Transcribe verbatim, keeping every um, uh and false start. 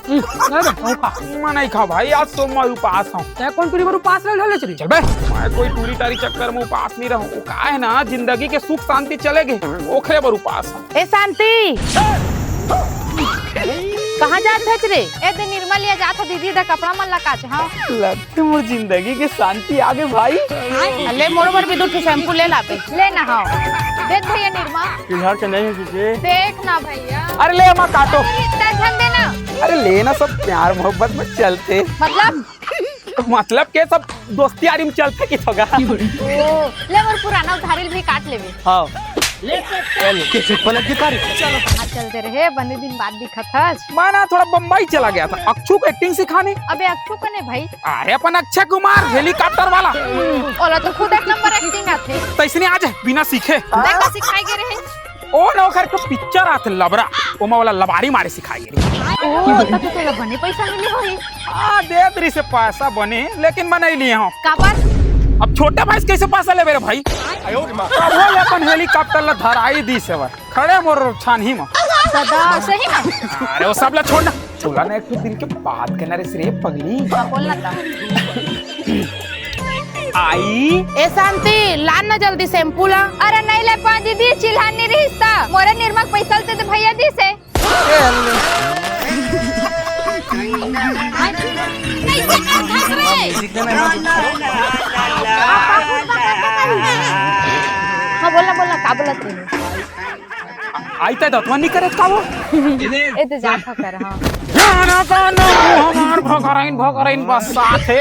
हम्म, नहीं बे, उपास। मैं नहीं खाओ भाई, आज तो मैं उपास हूँ। तै कौन टूरी बर उपास रह लेच रे? चल बे, मैं कोई टूरी टारी चक्कर में उपास नहीं रहूँ। वो का है ना, जिंदगी के सुख शांति चले गे, ओखरे बर उपास हूँ। ए शांति, कहाँ जात हच रे? ए दे निरमा लिया जात हो दीदी, दे कपड़ा मन ला काच। हाँ। लगथे मोर जिंदगी के शांति आगे भाई। ले मोर बर भी दू ठो शैम्पू ले लाबे। ले ना हो। देख भैया निरमा। इधर के नहीं है तुझे। देख ना भैया। अरे ले अम्मा काटो। इतना झन देना। अरे लेना, सब प्यार मोहब्बत में चलते। मतलब? मतलब के सब दोस्ती यारी में चलते कि थोगा। ओ, ले मोर पुराना उधारी भी काट लेबे। हाँ। ले, ले। कैसे पलट के तारी? चलो। कहाँ चलते रहे? बने दिन बाद दिखत हस। मैं ना थोड़ा बम्बई चला गया था, अक्षु को एक्टिंग सिखाने। अबे अक्षु कने भाई? अरे अपन अक्षय कुमार हेलीकॉप्टर वाला। ओला तो खुद एक नंबर एक्टिंग आथे। तैसने आ जाए बिना सीखे। देखो सिखाए गे रहे। ओ ना ओखर के पिक्चर आथे लबरा, ओमा वाला लबारी मारे सिखाए गे रहे। ओ, तब तो तोला बने पैसा मिले होही। हाँ, देत रही से पैसा बने, लेकिन मैं नहीं लिए हूँ। काबर? अब छोटे भाई से कैसे पैसा लेबे रे भाई? अब वो ले अपन हेलीकॉप्टर ला धराई दी से बर। खड़े मोर छानही म। दादा, सही में? अरे वो सब ला छोड़ ना। तोला ना एक ठो दिन के बात करना रे सिरे पगली। हाँ, बोल ना ता। आई। ए शांति, लान ना जल्दी शैम्पू ला। अरे नहीं ले पा दीदी, चिल्हानी रहिस ता। मोरे निरमा के पैसा लेते तो भैया दी से। हाँ, बोलना, बोलना, का बोलत रहे? आई तै दतवन नहीं करे का वो? ए, ते जाथा कर, हाँ। गाना गाना, वो हमार भगराइन, भगराइन बस साथ है।